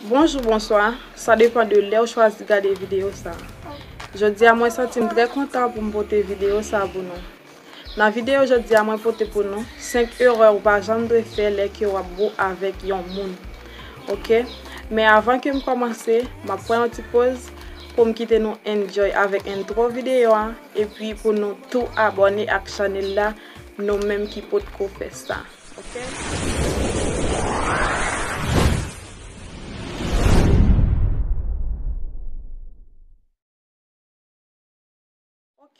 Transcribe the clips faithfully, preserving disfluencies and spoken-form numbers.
Bonjou, bonswa, sa depann de lè w chwazi gade videyo sa. Jodi a mwen santi m trè kontan pou m pote videyo sa pou nou. Nan videyo jodi a mwen pote pou nou senk erè ou pa janm dwe fè lè ke w ap bo avèk yon moun. Oke? Men avan ke m kòmanse, m ap pran yon ti poz pou m kite nou enjoy avèk entwo videyo a, epi pou nou tou abòne ak chanèl la, nou menm ki potko fè sa. Oke?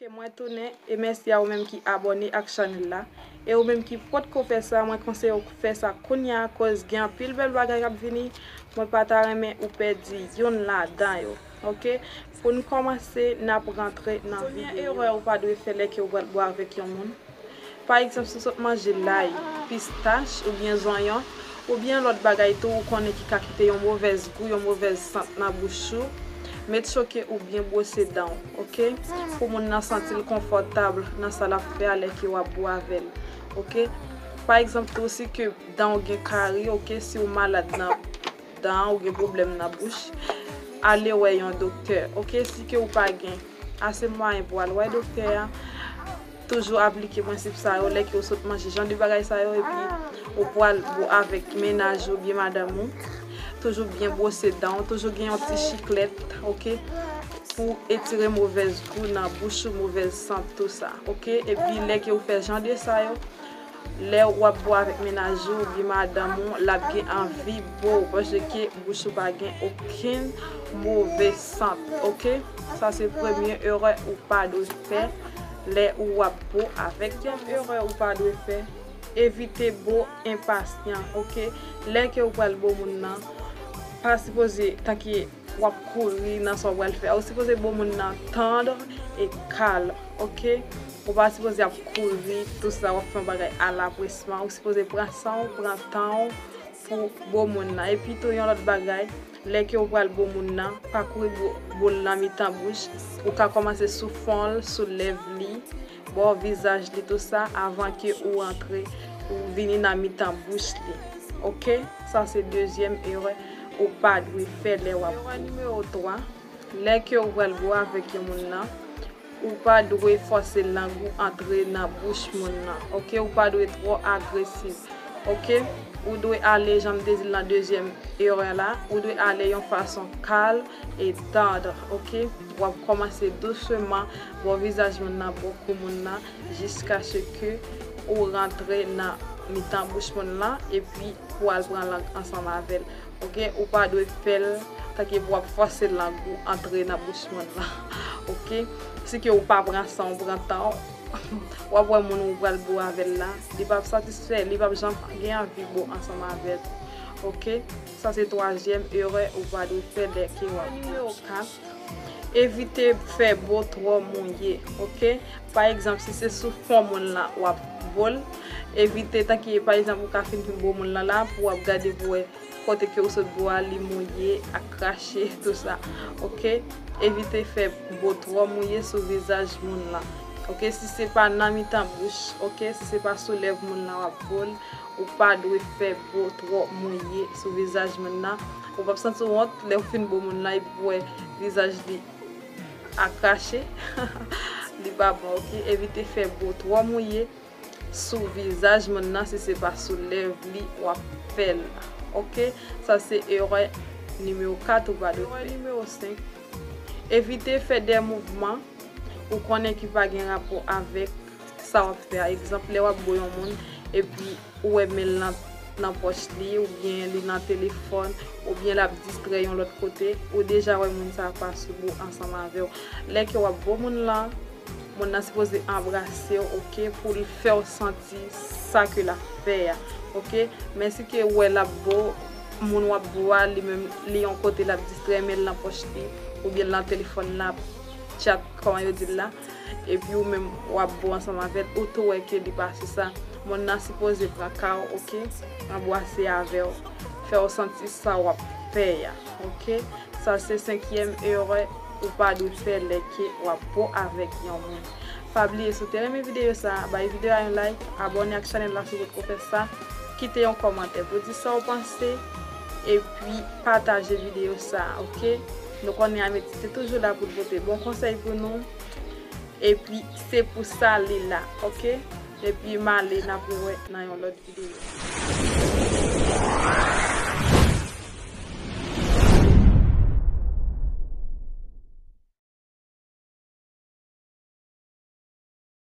Oke, mwen tounen, e mèsi a ou menm ki abòne ak chanèl la. E ou menm ki potko fè sa, mwen konseye w fè sa kounye a, akoz gen anpil bèl bagay k ap vini. Mwen pa ta renmen ou pèdi youn ladan yo. Oke? Pou n kòmanse, n ap rantre nan videyo. Premye erè ou pa dwe fè lè ke ou pral bo avèk yon moun. Pa egzanp, si w sot manje lay, pistach oubyen zonyon, oubyen lòt bagay tou ou konnen ki ka kite yon movèz gou, yon movèz sant nan bouch ou, make sure ke ou byen bwose dan w, oke? Pou moun nan santi l konfòtab nan sa l ap fè a lè ke w ap bo avè l, oke? Pa egzanp tou, si ke dan w gen kari, oke, si w malad nan dan an, ou gen pwoblèm nan bouch, ale wè yon doktè, oke? Si ke ou pa gen ase mwayen pou al wè doktè a, toujou aplike prensip sa yo lè ke w sot manje jan de bagay sa yo, epi ou pral bo avèk mennaj ou oubyen madanm ou. Toujou byen bwose dan w, toujou gen yon ti chiklèt, oke, pou etire movèz gou nan bouch ou, movèz sant, tou sa, oke? Epi lè ke ou fè jan de sa yo, lè w ap bo avèk mennaj ou oubyen madanm ou, l ap gen anvi bo w, paske bouch ou pa gen okenn move sant, oke? Sa se premye erè ou pa dwe fè lè ou ap bo avèk yon moun. Erè ou pa dwe fè, evite bo enpasyan, oke? Lè ke ou pral bo moun nan, pa sipoze tanke w ap kouri nan sa w pral fè a. Ou sipoze bo moun nan tandr e kalm, oke? Ou pa sipoze ap kouri, tou sa, w ap fè yon bagay alapresman. Ou sipoze pran san w, pran tan w pou bo moun nan. Epi tou, yon lòt bagay, lè ke ou pral bo moun nan, pa kouri bo, bo l nan mitan bouch. Ou ka kòmanse sou fwon l, sou lèv li, bò vizaj li, tou sa, avan ke ou rantre, ou vini nan mitan bouch li. Oke? Sa se dezyèm erè ou pa dwe fè lè w ap bo. Erè nimewo twa, lè ke ou pral bo avèk yon moun nan, ou pa dwe fòse lang ou antre nan bouch moun nan, oke? Ou pa dwe twò agresif, oke? Ou dwe ale, jan m te di l nan dezyèm erè la, ou dwe ale yon fason kalm e tandr, oke? W ap kòmanse dousman bò vizaj moun nan, bò kou moun nan, jiskaske ou rantre nan mitan bouch moun lan, epi pou al pran lang ansanm avè l. Oke, ou pa dwe fè l tanke pou w ap fòse lang ou antre nan bouch moun lan. Oke, si ke ou pa pran san w, pran tan w, w ap wè moun ou pral bo avè l la, li p ap satisfè, li p ap janm gen anvi bo ansanm avè w. Oke, sa se twazyèm erè ou pa dwe fè lè ke w ap bo. Nimewo kat, evite fè bo twò mouye, oke? Pa egzanp, si se sou fwon moun lan w ap bo l, evite, tanke pa egzanp ou ka fin, fin bo moun lan la, pou w ap gade pou wè kote ke ou sot bo a, li mouye ak krache, tou sa, oke? Evite fè bo twò mouye sou vizaj moun lan, oke? Si se pa nan mitan bouch, oke? Si se pa sou lèv moun lan w ap bo l, ou pa dwe fè bo twò mouye sou vizaj moun nan. Ou p ap santi w wont lè w fin bo moun lan epi w wè vizaj li ak krache. Li pa bon, oke? Evite fè bo twò mouye sou vizaj moun nan si se pa sou lèv li w ap fè l. Oke? Sa se erè nimewo kat ou pa dwe fè. Erè nimewo senk, evite fè de mouvman ou konnen ki pa gen rapò avèk sa w ap fè a. Egzanp, lè w ap bo yon moun, epi ou wè men l nan, nan pòch li, oubyen li nan telefòn, oubyen l ap distrè yon lòt kote, ou deja wè moun sa a pa sou bo ansanm avè w. Lè ke w ap bo moun lan, moun nan sipoze anbrase w, oke, pou l fè w santi sa ke l ap fè a, oke? Men si ke ou wè l ap bo, moun w ap bo a, li menm, li yon kote l ap distrè men l nan pòch li, oubyen l nan telefòn l ap tchat, kòman yo di l la, epi ou menm w ap bo ansanm avè l, ou tou wè ke li pa sou sa. Moun nan sipoze pran ka w, oke? Anbrase avè w, fè w santi sa w ap fè a, oke? Sa se senkyèm erè ou pa dwe fè lè ke w ap bo avèk yon moun. Pa bliye, si w te renmen videyo sa a, bay videyo a yon like, abòne ak chanèl la si w potko fè sa, kite yon kòmantè pou di sa w panse, epi pataje videyo sa a, oke? Nou konnen Ameti te toujou la pou l pote bon konsèy pou nou. Epi se pou sa li la, oke? Epi m ale, n ap rewè nan yon lòt videyo.